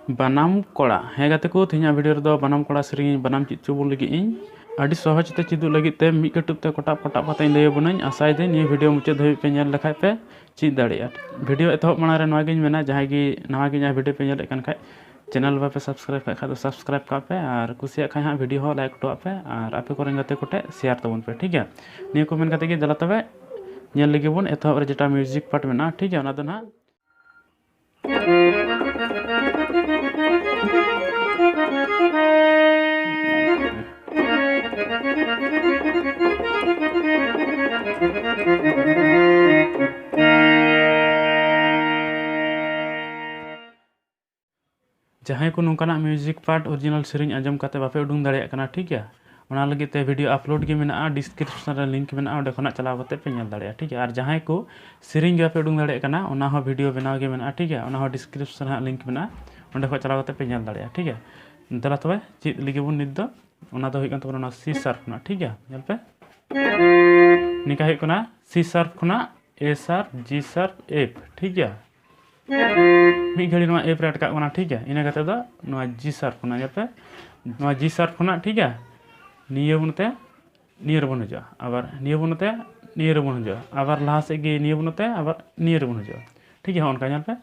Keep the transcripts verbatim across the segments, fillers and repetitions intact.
ᱵᱟᱱᱟᱢ ᱠᱚᱲᱟ᱾ ᱦᱮᱸ ᱜᱟᱛᱮ ᱠᱚ, ᱛᱮᱦᱮᱧᱟᱜ ᱵᱷᱤᱰᱤᱭᱳ ᱨᱮᱫᱚ ᱵᱟᱱᱟᱢ ᱠᱚᱲᱟ ᱥᱮᱨᱮᱧ ᱵᱟᱱᱟᱢ ᱪᱮᱫ ᱦᱚᱪᱚ ᱵᱚᱱ ᱞᱟᱹᱜᱤᱫ ᱤᱧ᱾ ᱟᱹᱰᱤ ᱥᱚᱦᱚᱡᱽ ᱛᱮ ᱪᱮᱫᱚᱜ ᱞᱟᱹᱜᱤᱫ ᱛᱮ ᱢᱤᱫ ᱠᱟᱹᱴᱩᱵ ᱛᱮ ᱠᱚᱴᱟᱵ ᱠᱚᱴᱟᱵ ᱠᱟᱛᱮᱧ ᱞᱟᱹᱭ ᱟᱵᱚᱱᱟᱹᱧ᱾ ᱟᱥᱟᱭᱮᱫᱟᱹᱧ ᱱᱤᱭᱟᱹ ᱵᱷᱤᱰᱤᱭᱳ ᱢᱩᱪᱟᱹᱫ ᱫᱷᱟᱹᱵᱤᱡ ᱯᱮ ᱧᱮᱞ ᱞᱮᱠᱷᱟᱡ ᱯᱮ ᱪᱮᱫ ᱫᱟᱲᱮᱭᱟᱜᱼᱟ᱾ ᱵᱷᱤᱰᱤᱭᱳ ᱮᱛᱚᱦᱚᱵ ᱢᱟᱲᱟᱝ ᱨᱮ ᱱᱚᱣᱟ ᱜᱤᱧ ᱢᱮᱱᱟ, ᱡᱟᱦᱟᱸᱭ ᱜᱮ ᱱᱟᱣᱟ ᱜᱮ ᱤᱧᱟᱹᱜ ᱵᱷᱤᱰᱤᱭᱳ ᱯᱮ ᱧᱮᱞᱮᱫ ᱠᱟᱱ ᱠᱷᱟᱡ, ᱪᱮᱱᱮᱞ ᱵᱟᱯᱮ ᱥᱟᱵᱥᱠᱨᱟᱭᱤᱵ ᱠᱟᱜ ᱠᱷᱟᱡ ᱫᱚ ᱥᱟᱵᱥᱠᱨᱟᱭᱤᱵ ᱠᱟᱜ ᱯᱮ, ᱟᱨ ᱠᱩᱥᱤᱭᱟᱜ ᱠᱷᱟᱡ ᱦᱟᱸᱜ ᱵᱷᱤᱰᱤᱭᱳ ᱦᱚᱸ ᱞᱟᱭᱤᱠ ᱦᱚᱴᱚᱣᱟᱜ ᱯᱮ, ᱟᱨ ᱟᱯᱮ ᱠᱚᱨᱮᱱ ᱜᱟᱛᱮ ᱠᱚᱴᱷᱮᱡ ᱥᱮᱭᱟᱨ ᱛᱟᱵᱚᱱ ᱯᱮ, ᱴᱷᱤᱠ ᱜᱮᱭᱟ᱾ ᱱᱤᱭᱟᱹ ᱠᱚ ᱢᱮᱱ ᱠᱟᱛᱮ ᱜᱮ ᱫᱮᱞᱟ ᱛᱚᱵᱮ ᱧᱮᱞ ᱞᱮᱜᱮ ᱵᱚᱱ ᱮᱛᱚᱦᱚᱵ ᱨᱮ ᱡᱮᱴᱟ ᱢᱤᱭᱩᱡᱤᱠ ᱯᱟᱨᱴ ᱢᱮᱱᱟᱜᱼᱟ, ᱴᱷᱤᱠ ᱜᱮᱭᱟ, ᱚᱱᱟ ᱫᱚ ᱱᱟᱦᱟᱜ ᱡᱟᱦᱟᱸᱭ ᱠᱚ ᱱᱚᱝᱠᱟᱱᱟᱜ ᱢᱤᱭᱩᱡᱤᱠ ᱯᱟᱨᱴ ᱚᱨᱤᱡᱤᱱᱟᱞ ᱥᱮᱨᱮᱧ ᱟᱸᱡᱚᱢ ᱠᱟᱛᱮ ᱵᱟᱯᱮ ᱩᱰᱩᱝ ᱫᱟᱲᱮᱭᱟᱜ ᱠᱟᱱᱟ, ᱴᱷᱤᱠ ᱜᱮᱭᱟ, ᱚᱱᱟ ᱞᱟᱹᱜᱤᱫ ᱛᱮ ᱵᱷᱤᱰᱤᱭᱳ ᱟᱯᱞᱳᱰ ᱜᱮ ᱢᱮᱱᱟᱜᱼᱟ, ᱰᱤᱥᱠᱨᱤᱯᱥᱚᱱ ᱨᱮ ᱞᱤᱝᱠ ᱢᱮᱱᱟᱜᱼᱟ, ᱚᱸᱰᱮ ᱠᱷᱚᱱᱟᱜ ᱪᱟᱞᱟᱣ ᱠᱟᱛᱮ ᱯᱮ ᱧᱮᱞ ᱫᱟᱲᱮᱭᱟᱜᱼᱟ, ᱴᱷᱤᱠ ᱜᱮᱭᱟ᱾ ᱟᱨ ᱡᱟᱦᱟᱸᱭ ᱠᱚ ᱥᱮᱨᱮᱧ ᱜᱮ ᱵᱟᱯᱮ ᱩᱰᱩᱝ ᱫᱟᱲᱮᱭᱟᱜ ᱠᱟᱱᱟ, ᱚᱱᱟ ᱦᱚᱸ ᱵᱷᱤᱰᱤᱭᱳ ᱵᱮᱱᱟᱣ ᱜᱮ ᱢᱮᱱᱟᱜᱼᱟ, ᱴᱷᱤᱠ ᱜᱮᱭᱟ, ᱚᱱᱟ ᱦᱚᱸ ᱰᱤᱥᱠᱨᱤᱯᱥᱚᱱ ᱨᱮ ᱦᱟᱸᱜ ᱞᱤᱝᱠ ᱢᱮᱱᱟᱜᱼᱟ, ᱚᱸᱰᱮ ᱠᱷᱚᱱ ᱪᱟᱞᱟᱣ ᱠᱟᱛᱮ ᱯᱮ ᱧᱮᱞ ᱫᱟᱲᱮᱭᱟᱜᱼᱟ, ᱴᱷᱤᱠ ᱜᱮᱭᱟ᱾ ᱫᱮᱞᱟ ᱛᱚᱵᱮ ᱪᱮᱫ ᱞᱟᱹᱜᱤᱫ ᱵᱚᱱ ᱱᱤᱛ ᱫᱚ, ᱚᱱᱟ ᱫᱚ ᱦᱩᱭᱩᱜ ᱠᱟᱱ ᱛᱟᱵᱚᱱᱟ ᱚᱱᱟ ᱥᱤ ᱥᱟᱨᱯ ᱠᱷᱚᱱᱟᱜ, ᱴᱷᱤᱠ ᱜᱮᱭᱟ᱾ ᱧᱮᱞ ᱯᱮ, ᱱᱤᱝᱠᱟ ᱦᱩᱭᱩᱜ ᱠᱟᱱᱟ ᱥᱤ ᱥᱟᱨᱯ ᱠᱷᱚᱱᱟᱜ ᱮ ᱥᱟᱨᱯ, ᱡᱤ ᱥᱟᱨᱯ, ᱮᱯᱷ, ᱴᱷᱤᱠ ᱜᱮᱭᱟ᱾ ᱢᱤᱫ ᱜᱷᱟᱹᱲᱤ ᱱᱚᱣᱟ ᱮᱯᱷ ᱨᱮ ᱟᱴᱠᱟᱜ ᱠᱟᱱᱟ, ᱴᱷᱤᱠ ᱜᱮᱭᱟ᱾ ᱤᱱᱟᱹ ᱠᱟᱛᱮ ᱫᱚ ᱱᱚᱣᱟ ᱡᱤ ᱥᱟᱨᱯ ᱠᱷᱚᱱᱟᱜ, ᱧᱮᱞ ᱯᱮ, ᱱᱚᱣᱟ ᱡᱤ ᱥᱟᱨᱯ ᱠᱷᱚᱱᱟᱜ, ᱴᱷᱤᱠ ᱜᱮᱭᱟ, ᱱᱤᱭᱟᱹ ᱵᱚᱱ ᱛᱮ ᱱᱤᱭᱟᱹ ᱨᱮᱵᱚᱱ ᱦᱤᱡᱩᱜᱼᱟ, ᱟᱵᱟᱨ ᱱᱤᱭᱟᱹ ᱵᱚᱱ ᱛᱮ ᱱᱤᱭᱟᱹ ᱨᱮᱵᱚᱱ ᱦᱤᱡᱩᱜᱼᱟ, ᱟᱵᱟᱨ ᱞᱟᱦᱟ ᱥᱮᱫ ᱜᱮ ᱱᱤᱭᱟᱹ ᱵᱚᱱ ᱛᱮ ᱟᱵᱟᱨ ᱱᱤᱭᱟᱹ ᱨᱮᱵᱚᱱ ᱦᱤᱡᱩᱜᱼᱟ, ᱴᱷᱤᱠ ᱜᱮᱭᱟ᱾ ᱦᱚᱸᱜᱼᱚ ᱱᱚᱝᱠᱟ ᱧᱮᱞ ᱯᱮ,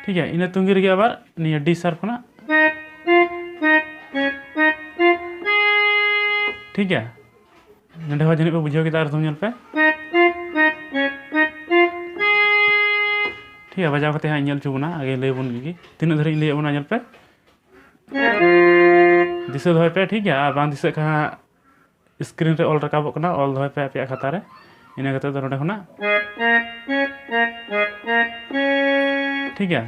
ᱴᱷᱤᱠ ᱜᱮᱭᱟ᱾ ᱤᱱᱟᱹ ᱛᱩᱝᱜᱤ ᱨᱮᱜᱮ ᱟᱵᱟᱨ ᱱᱤᱭᱟᱹ ᱰᱤ ᱥᱟᱨᱯ ᱠᱷᱚᱱᱟᱜ, ᱴᱷᱤᱠ ᱜᱮᱭᱟ᱾ ᱱᱚᱸᱰᱮ ᱦᱚᱸ ᱡᱟᱹᱱᱤᱡ ᱯᱮ ᱵᱩᱡᱷᱟᱹᱣ ᱠᱮᱫᱟ, ᱟᱨ ᱫᱷᱚᱢ ᱧᱮᱞ ᱯᱮ, ᱴᱷᱤᱠ ᱜᱮᱭᱟ᱾ ᱵᱟᱡᱟᱣ ᱠᱟᱛᱮ ᱦᱟᱸᱜ ᱤᱧ ᱧᱮᱞ ᱦᱚᱪᱚ ᱵᱚᱱᱟ, ᱟᱜᱮ ᱞᱟᱹᱭ ᱵᱚᱱ ᱞᱮᱜᱮ ᱛᱤᱱᱟᱹᱜ ᱫᱷᱟᱹᱨᱤᱡ ᱤᱧ ᱞᱟᱹᱭ ᱟᱵᱚᱱᱟ, ᱧᱮᱞ ᱯᱮ᱾ ᱫᱤᱥᱟᱹ ᱫᱚᱦᱚᱭ ᱯᱮ, ᱴᱷᱤᱠ ᱜᱮᱭᱟ, ᱟᱨ ᱵᱟᱝ ᱫᱤᱥᱟᱹᱜ ᱠᱷᱟᱱ ᱦᱟᱸᱜ ᱥᱠᱨᱤᱱ ᱨᱮ ᱚᱞ ᱨᱟᱠᱟᱵᱚᱜ ᱠᱟᱱᱟ, ᱚᱞ ᱫᱚᱦᱚᱭ ᱯᱮ ᱟᱯᱮᱭᱟᱜ ᱠᱷᱟᱛᱟ ᱨᱮ᱾ ᱤᱱᱟᱹ ᱠᱟᱛᱮ ᱫᱚ ᱱᱚᱸᱰᱮ ᱠᱷᱚᱱᱟᱜ, ᱴᱷᱤᱠ ᱜᱮᱭᱟ,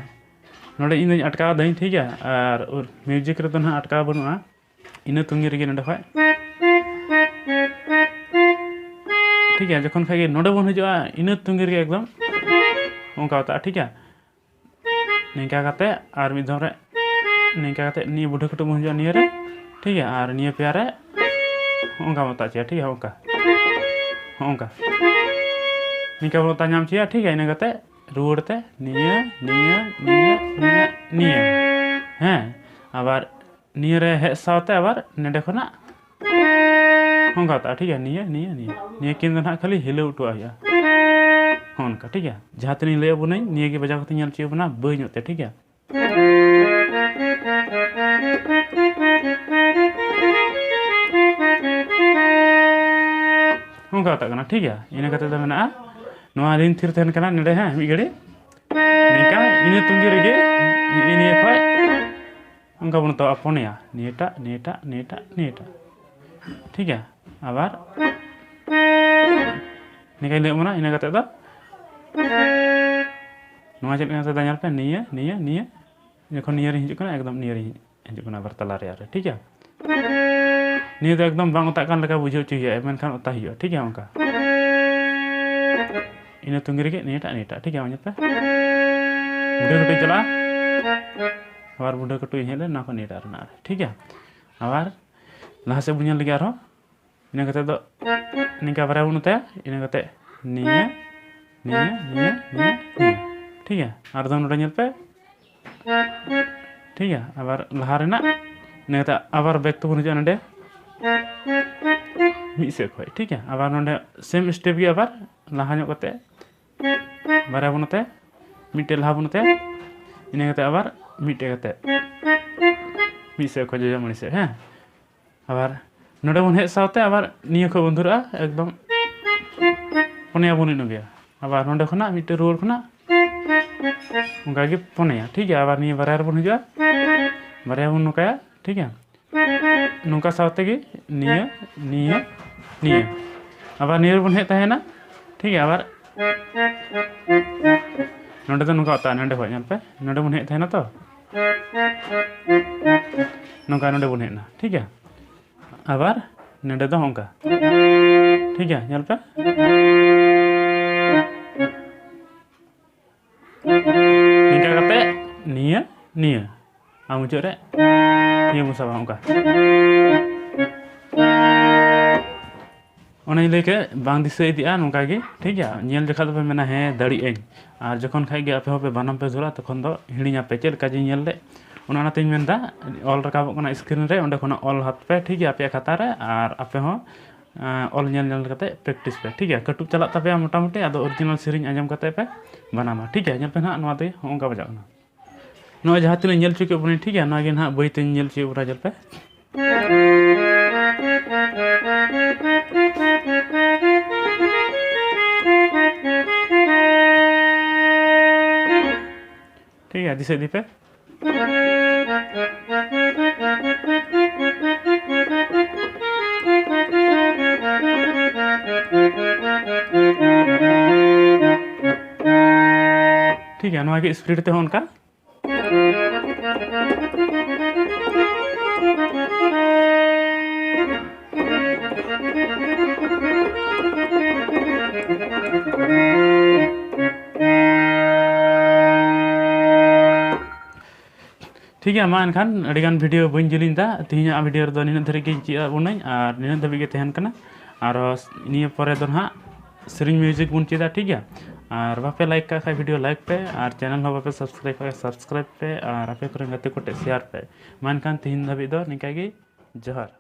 ᱱᱚᱸᱰᱮ ᱤᱧ ᱫᱚᱧ ᱟᱴᱠᱟᱣ ᱫᱟᱹᱧ, ᱴᱷᱤᱠ ᱜᱮᱭᱟ, ᱟᱨ ᱢᱤᱭᱩᱡᱤᱠ ᱨᱮᱫᱚ ᱱᱟᱦᱟᱜ ᱟᱴᱠᱟᱣ ᱵᱟᱹᱱᱩᱜᱼᱟ᱾ ᱤᱱᱟᱹ ᱛᱩᱝᱜᱤ ᱨᱮᱜᱮ ᱱᱚᱸᱰᱮ ᱠᱷᱚᱡ, ᱴᱷᱤᱠ ᱜᱮᱭᱟ, ᱡᱚᱠᱷᱚᱱ ᱠᱷᱟᱡ ᱜᱮ ᱱᱚᱸᱰᱮ ᱵᱚᱱ ᱦᱤᱡᱩᱜᱼᱟ, ᱤᱱᱟᱹ ᱛᱩᱝᱜᱤ ᱨᱮᱜᱮ ᱮᱠᱫᱚᱢ ᱚᱱᱠᱟ ᱠᱟᱛᱮ, ᱴᱷᱤᱠ ᱜᱮᱭᱟ᱾ ᱱᱤᱝᱠᱟ ᱠᱟᱛᱮ ᱟᱨ ᱢᱤᱫ ᱫᱷᱚᱢ ᱨᱮ ᱱᱤᱝᱠᱟ ᱠᱟᱛᱮ ᱱᱤᱭᱟᱹ ᱵᱩᱰᱷᱟᱹ ᱠᱟᱹᱴᱩᱵ ᱵᱚᱱ ᱦᱤᱡᱩᱜᱼᱟ ᱱᱤᱭᱟᱹ ᱨᱮ, ᱴᱷᱤᱠ ᱜᱮᱭᱟ, ᱟᱨ ᱱᱤᱭᱟᱹ ᱯᱮᱭᱟ ᱨᱮ ᱦᱚᱸᱜᱼᱚ ᱱᱚᱝᱠᱟ ᱵᱚᱱ ᱚᱛᱟ ᱦᱚᱪᱚᱭᱟ, ᱴᱷᱤᱠ ᱜᱮᱭᱟ, ᱦᱚᱸᱜᱼᱚ ᱱᱚᱝᱠᱟ, ᱦᱚᱸᱜᱼᱚ ᱱᱚᱝᱠᱟ ᱱᱤᱝᱠᱟ ᱵᱚᱱ ᱚᱛᱟ ᱧᱟᱢ ᱦᱚᱪᱚᱭᱟ, ᱴᱷᱤᱠ ᱜᱮᱭᱟ᱾ ᱤᱱᱟᱹ ᱠᱟᱛᱮ ᱨᱩᱣᱟᱹᱲ ᱛᱮ ᱱᱤᱭᱟᱹ, ᱱᱤᱭᱟᱹ, ᱱᱤᱭᱟᱹ, ᱱᱤᱭᱟᱹ, ᱱᱤᱭᱟᱹ᱾ ᱦᱮᱸ, ᱟᱵᱟᱨ ᱱᱤᱭᱟᱹ ᱨᱮ ᱦᱮᱡ ᱥᱟᱶᱛᱮ ᱟᱵᱟᱨ ᱱᱚᱸᱰᱮ ᱠᱷᱚᱱᱟᱜ ᱦᱚᱸ ᱜᱟᱛᱟᱜᱼᱟ, ᱴᱷᱤᱠ ᱜᱮᱭᱟ? ᱱᱤᱭᱟᱹ, ᱱᱤᱭᱟᱹ, ᱱᱤᱭᱟᱹ, ᱱᱤᱭᱟᱹ ᱠᱤᱱ ᱫᱚ ᱱᱟᱦᱟᱜ ᱠᱷᱟᱹᱞᱤ ᱦᱤᱞᱟᱹᱣ ᱦᱚᱴᱚᱣᱟᱜ ᱦᱩᱭᱩᱜᱼᱟ᱾ ᱦᱚᱸ ᱚᱱᱠᱟ, ᱴᱷᱤᱠ ᱜᱮᱭᱟ? ᱡᱟᱦᱟᱸ ᱛᱤᱱᱟᱹᱜ ᱤᱧ ᱞᱟᱹᱭ ᱟᱵᱚᱱᱟᱹᱧ, ᱱᱤᱭᱟᱹ ᱜᱮ ᱵᱟᱡᱟᱣ ᱠᱟᱛᱮ ᱧᱮᱞ ᱦᱚᱪᱚᱭ ᱵᱚᱱᱟ, ᱵᱟᱹᱭ ᱧᱚᱜ ᱛᱮ, ᱴᱷᱤᱠ ᱜᱮᱭᱟ? ᱚᱱᱠᱟ ᱠᱟᱛᱟᱜ ᱠᱟᱱᱟ, ᱴᱷᱤᱠ ᱜᱮᱭᱟ? ᱤᱱᱟᱹ ᱠᱟᱛᱮ ᱫᱚ ᱢᱮᱱᱟᱜᱼᱟ, ᱱᱚᱣᱟ ᱞᱤᱱ ᱛᱷᱤᱨ ᱛᱟᱦᱮᱱ ᱠᱟᱱᱟ ᱱᱚᱰᱮ, ᱦᱮᱸ, ᱢᱤᱫ ᱜᱷᱟᱹᱲᱤ ᱱᱤᱝᱠᱟ, ᱤᱱᱟᱹ ᱛᱩᱸᱜᱤ ᱨᱮᱜᱮ ᱱᱤᱭᱟᱹ ᱠᱷᱚᱡ ᱚᱱᱠᱟ ᱵᱚᱱ ᱛᱚᱜᱼᱟ, ᱯᱚᱱᱭᱟ, ᱱᱤᱭᱟᱹᱴᱟᱜ, ᱱᱤᱭᱟᱹᱴᱟᱜ, ᱱᱤᱭᱟᱹᱴᱟᱜ, ᱱᱤᱭᱟᱹᱴᱟᱜ, ᱴᱷᱤᱠ ᱜᱮᱭᱟ? ᱟᱵᱟᱨ ᱱᱤᱝᱠᱟᱧ ᱞᱟᱹᱭ ᱟᱵᱚᱱᱟ, ᱤᱱᱟᱹ ᱠᱟᱛᱮ ᱫᱚ ᱱᱚᱣᱟ ᱪᱮᱫ ᱞᱮᱠᱟ ᱫᱟᱫᱟ ᱧᱮᱞ ᱯᱮ, ᱱᱤᱭᱟᱹ, ᱱᱤᱭᱟᱹ, ᱱᱤᱭᱟᱹ, ᱡᱚᱠᱷᱚᱱ ᱱᱤᱭᱟᱹ ᱨᱤᱧ ᱦᱤᱡᱩᱜ ᱠᱟᱱᱟ, ᱮᱠᱫᱚᱢ ᱱᱤᱭᱟᱹ ᱨᱤᱧ ᱦᱤᱡᱩᱜ ᱠᱟᱱᱟ, ᱟᱵᱟᱨ ᱛᱟᱞᱟ ᱨᱮᱭᱟᱜ ᱨᱮ, ᱴᱷᱤᱠ ᱜᱮᱭᱟ? ᱱᱤᱭᱟᱹ ᱫᱚ ᱮᱠᱫᱚᱢ ᱵᱟᱝ ᱚᱛᱟᱜ ᱠᱟᱱ ᱞᱮᱠᱟ ᱵᱩᱡᱷᱟᱹᱣ ᱦᱚᱪᱚᱭ ᱦᱩᱭᱩᱜᱼᱟ, ᱢᱮᱱᱠᱷᱟᱱ ᱚᱛᱟ ᱦᱩᱭᱩᱜᱼᱟ, ᱴᱷᱤᱠ ᱜᱮᱭᱟ? ᱚᱱᱠᱟ ᱤᱱᱟᱹ ᱛᱩᱸᱜᱤ ᱨᱮᱜᱮ ᱱᱤᱭᱟᱹᱴᱟᱜ, ᱱᱤᱭᱟᱹᱴᱟᱜ, ᱴᱷᱤᱠ ᱜᱮᱭᱟ? ᱧᱮᱞ ᱯᱮ, ᱵᱩᱰᱷᱟᱹ ᱠᱟᱹᱴᱩᱵ ᱪᱟᱞᱟᱜᱼᱟ, ᱟᱵᱟᱨ ᱵᱩᱰᱷᱟᱹ ᱠᱟᱹᱴᱩᱵ ᱤᱧ ᱦᱮᱡ ᱞᱮᱱ, ᱱᱚᱣᱟ ᱠᱷᱚᱱ ᱱᱤᱭᱟᱹᱴᱟᱜ ᱨᱮᱱᱟᱜ ᱨᱮ, ᱴᱷᱤᱠ ᱜᱮᱭᱟ? ᱟᱵᱟᱨ ᱞᱟᱦᱟ ᱥᱮᱫ ᱵᱚᱱ ᱧᱮᱞ ᱞᱮᱜᱮ ᱟᱨᱦᱚᱸ, ᱤᱱᱟᱹ ᱠᱟᱛᱮ ᱫᱚ ᱱᱤᱝᱠᱟ ᱵᱟᱨᱭᱟ ᱵᱚᱱ ᱚᱛᱟᱭᱟ, ᱤᱱᱟᱹ ᱠᱟᱛᱮ ᱱᱤᱭᱟᱹ, ᱱᱤᱭᱟᱹ, ᱱᱤᱭᱟᱹ, ᱱᱤᱭᱟᱹ, ᱱᱤᱭᱟᱹ, ᱴᱷᱤᱠ ᱜᱮᱭᱟ? ᱟᱨ ᱫᱚ ᱱᱚᱰᱮ ᱧᱮᱞ ᱯᱮ, ᱴᱷᱤᱠ ᱜᱮᱭᱟ? ᱟᱵᱟᱨ ᱞᱟᱦᱟ ᱨᱮᱱᱟᱜ, ᱤᱱᱟᱹ ᱠᱟᱛᱮ ᱟᱵᱟᱨ ᱵᱮᱠ ᱛᱮᱵᱚᱱ ᱦᱤᱡᱩᱜᱼᱟ ᱱᱚᱰᱮ ᱢᱤᱫ ᱥᱮᱫ ᱠᱷᱚᱡ, ᱴᱷᱤᱠ ᱜᱮᱭᱟ? ᱟᱵᱟᱨ ᱱᱚᱰᱮ ᱥᱮᱢ ᱥᱴᱮᱯ ᱜᱮ ᱟᱵᱟᱨ ᱞᱟᱦᱟ ᱧᱚᱜ ᱠᱟᱛᱮ ᱵᱟᱨᱭᱟ ᱵᱚᱱ ᱚᱛᱟᱭᱟ, ᱢᱤᱫᱴᱮᱡ ᱞᱟᱦᱟ ᱵᱚᱱ ᱚᱛᱟᱭᱟ, ᱤᱱᱟᱹ ᱠᱟᱛᱮ ᱟᱵᱟᱨ ᱢᱤᱫᱴᱮᱡ ᱠᱟᱛᱮ ᱢᱤᱫ ᱥᱮᱫ ᱠᱷᱚᱡ ᱡᱚᱡᱚᱢᱟᱹᱲᱤ ᱥᱮᱫ, ᱦᱮᱸ? ᱟᱵᱟᱨ ᱱᱚᱰᱮ ᱵᱚᱱ ᱦᱮᱡ ᱥᱟᱶᱛᱮ ᱟᱵᱟᱨ ᱱᱤᱭᱟᱹ ᱠᱷᱚᱡ ᱵᱚᱱ ᱫᱷᱩᱨᱟᱹᱜᱼᱟ, ᱮᱠᱫᱚᱢ ᱯᱚᱱᱭᱟ ᱵᱚᱱ ᱮᱱᱮᱡ ᱜᱮᱭᱟ᱾ ᱟᱵᱟᱨ ᱱᱚᱰᱮ ᱠᱷᱚᱱᱟᱜ ᱢᱤᱫᱴᱮᱡ ᱨᱩᱣᱟᱹᱲ ᱠᱷᱚᱱᱟᱜ ᱚᱱᱠᱟ ᱜᱮ ᱯᱚᱱᱭᱟ, ᱴᱷᱤᱠ ᱜᱮᱭᱟ? ᱟᱵᱟᱨ ᱱᱤᱭᱟᱹ ᱵᱟᱨᱭᱟ ᱨᱮᱵᱚᱱ ᱦᱤᱡᱩᱜᱼᱟ, ᱵᱟᱨᱭᱟ ᱵᱚᱱ ᱱᱚᱝᱠᱟᱭᱟ, ᱴᱷᱤᱠ ᱜᱮᱭᱟ? ᱱᱚᱝᱠᱟ ᱥᱟᱶ ᱛᱮᱜᱮ ᱱᱤᱭᱟᱹ, ᱱᱤᱭᱟᱹ, ᱱᱤᱭᱟᱹ᱾ ᱟᱵᱟᱨ ᱱᱤᱭᱟᱹ ᱨᱮᱵᱚᱱ ᱦᱮᱡ ᱛᱟᱦᱮᱱᱟ, ᱴᱷᱤᱠ ᱜᱮᱭᱟ? ᱟᱵᱟᱨ ᱱᱚᱰᱮ ᱫᱚ ᱱᱚᱝᱠᱟ ᱚᱛᱟ, ᱱᱚᱰᱮ ᱠᱷᱚᱡ ᱧᱮᱞ ᱯᱮ, ᱱᱚᱰᱮ ᱵᱚᱱ ᱦᱮᱡ ᱛᱟᱦᱮᱱᱟ ᱛᱚ, ᱱᱚᱝᱠᱟ ᱱᱚᱰᱮ ᱵᱚᱱ ᱦᱮᱡ ᱮᱱᱟ, ᱴᱷᱤᱠ ᱜᱮᱭᱟ? ᱟᱵᱟᱨ ᱱᱚᱰᱮ ᱫᱚ ᱦᱚᱸᱜᱼᱚᱝᱠᱟ, ᱴᱷᱤᱠ ᱜᱮᱭᱟ? ᱧᱮᱞ ᱯᱮ, ᱱᱤᱝᱠᱟ ᱠᱟᱛᱮ ᱱᱤᱭᱟᱹ, ᱱᱤᱭᱟᱹ, ᱟᱨ ᱢᱩᱪᱟᱹᱫ ᱨᱮ ᱱᱤᱭᱟᱹ ᱵᱚᱱ ᱥᱟᱵᱟ ᱚᱱᱠᱟ᱾ ᱚᱱᱮᱧ ᱞᱟᱹᱭ ᱠᱮᱫ, ᱵᱟᱝ ᱫᱤᱥᱟᱹ ᱤᱫᱤᱜᱼᱟ ᱱᱚᱝᱠᱟ ᱜᱮ, ᱴᱷᱤᱠ ᱜᱮᱭᱟ᱾ ᱧᱮᱞ ᱡᱚᱠᱷᱟᱡ ᱫᱚᱯᱮ ᱢᱮᱱᱟ, "ᱦᱮᱸ, ᱫᱟᱲᱮᱭᱟᱜ ᱟᱹᱧ", ᱟᱨ ᱡᱚᱠᱷᱚᱱ ᱠᱷᱟᱡ ᱜᱮ ᱟᱯᱮ ᱦᱚᱸᱯᱮ ᱵᱟᱱᱟᱢ ᱯᱮ ᱫᱷᱩᱨᱟ, ᱛᱚᱠᱷᱚᱱ ᱫᱚ ᱦᱤᱲᱤᱧᱟᱯᱮ ᱪᱮᱫ ᱞᱮᱠᱟ ᱡᱮᱧ ᱧᱮᱞ ᱞᱮᱫ᱾ ᱚᱱᱟ, ᱚᱱᱟᱛᱮᱧ ᱢᱮᱱᱫᱟ, ᱚᱞ ᱨᱟᱠᱟᱵᱚᱜ ᱠᱟᱱᱟ screen ᱨᱮ, ᱚᱸᱰᱮ ᱠᱷᱚᱱᱟᱜ ᱚᱞ ᱦᱟᱛ ᱯᱮ, ᱴᱷᱤᱠ ᱜᱮᱭᱟ, ᱟᱯᱮᱭᱟᱜ ᱠᱷᱟᱛᱟ ᱨᱮ, ᱟᱨ ᱟᱯᱮ ᱦᱚᱸ, ᱟᱸ, ᱚᱞ ᱧᱮᱞ ᱧᱮᱞ ᱠᱟᱛᱮ practice ᱯᱮ, ᱴᱷᱤᱠ ᱜᱮᱭᱟ᱾ ᱠᱟᱹᱴᱩᱵ ᱪᱟᱞᱟᱜ ᱛᱟᱯᱮᱭᱟ ᱢᱚᱴᱟᱢᱩᱴᱤ, ᱟᱫᱚ original ᱥᱮᱨᱮᱧ ᱟᱸᱡᱚᱢ ᱠᱟᱛᱮ ᱯᱮ ᱵᱟᱱᱟᱢᱟ, ᱴᱷᱤᱠ ᱜᱮᱭᱟ᱾ ᱧᱮᱞ ᱯᱮ ᱱᱟᱦᱟᱜ, ᱱᱚᱣᱟ ᱫᱚ ᱦᱚᱸᱜᱼᱚ ᱱᱚᱝᱠᱟ ᱵᱟᱡᱟᱜ ᱠᱟᱱᱟ᱾ ᱱᱚᱜᱼᱚᱭ ᱡᱟᱦᱟᱸ ᱛᱤᱱᱟᱹᱜ ᱧᱮᱞ ᱦᱚᱪᱚ ᱠᱮᱫ ᱵᱚᱱᱟᱧ, ᱴᱷᱤᱠ ᱜᱮᱭᱟ, ᱱᱚᱣᱟ ᱜᱮ ᱱᱟᱦᱟᱜ ᱵᱟᱹᱭ ᱛᱮᱧ ᱧᱮᱞ ᱦᱚᱪᱚᱭᱮᱫ ᱵᱚᱱᱟ, ᱧᱮᱞ ᱯᱮ᱾ ᱴᱷᱤᱠ ᱜᱮᱭᱟ, ᱫᱤᱥᱟᱹ ᱤᱫᱤ ᱯᱮ᱾ ᱴᱷᱤᱠ ᱜᱮᱭᱟ, ᱱᱚᱣᱟ ᱜᱮ speed ᱛᱮᱦᱚᱸ ᱚᱱᱠᱟ᱾ ᱴᱷᱤᱠ ᱜᱮᱭᱟ, ᱢᱟ ᱮᱱᱠᱷᱟᱱ ᱟᱹᱰᱤᱜᱟᱱ video ᱵᱟᱹᱧ ᱡᱤᱞᱤᱧ ᱮᱫᱟ, ᱛᱮᱦᱮᱧᱟᱜ video ᱨᱮᱫᱚ ᱱᱤᱱᱟᱹᱜ ᱫᱷᱟᱹᱨᱤᱡ ᱜᱮᱧ ᱪᱮᱫ ᱟᱵᱚᱱᱟᱹᱧ ᱟᱨ ᱱᱤᱱᱟᱹᱜ ᱫᱷᱟᱹᱵᱤᱡ ᱜᱮ ᱛᱟᱦᱮᱱ ᱠᱟᱱᱟ᱾ ᱟᱨ ᱱᱤᱭᱟᱹ ᱯᱚᱨᱮ ᱫᱚ ᱱᱟᱦᱟᱜ ᱥᱮᱨᱮᱧ music ᱵᱚᱱ ᱪᱮᱫᱟ, ᱴᱷᱤᱠ ᱜᱮᱭᱟ᱾ ᱟᱨ ᱵᱟᱯᱮ like ᱠᱟᱜ ᱠᱷᱟᱡ video like ᱯᱮ, ᱟᱨ channel ᱦᱚᱸ ᱵᱟᱯᱮ subscribe ᱠᱟᱜ ᱠᱷᱟᱡ subscribe ᱯᱮ, ᱟᱨ ᱟᱯᱮ ᱠᱚᱨᱮᱱ ᱜᱟᱛᱮ ᱠᱚᱴᱷᱮᱡ share ᱯᱮ᱾ ᱢᱟ ᱮᱱᱠᱷᱟᱱ ᱛᱮᱦᱮᱧ ᱫᱷᱟᱹᱵᱤᱡ ᱫᱚ ᱱᱤᱝᱠᱟ ᱜᱮ, ᱡᱚᱦᱟᱨ᱾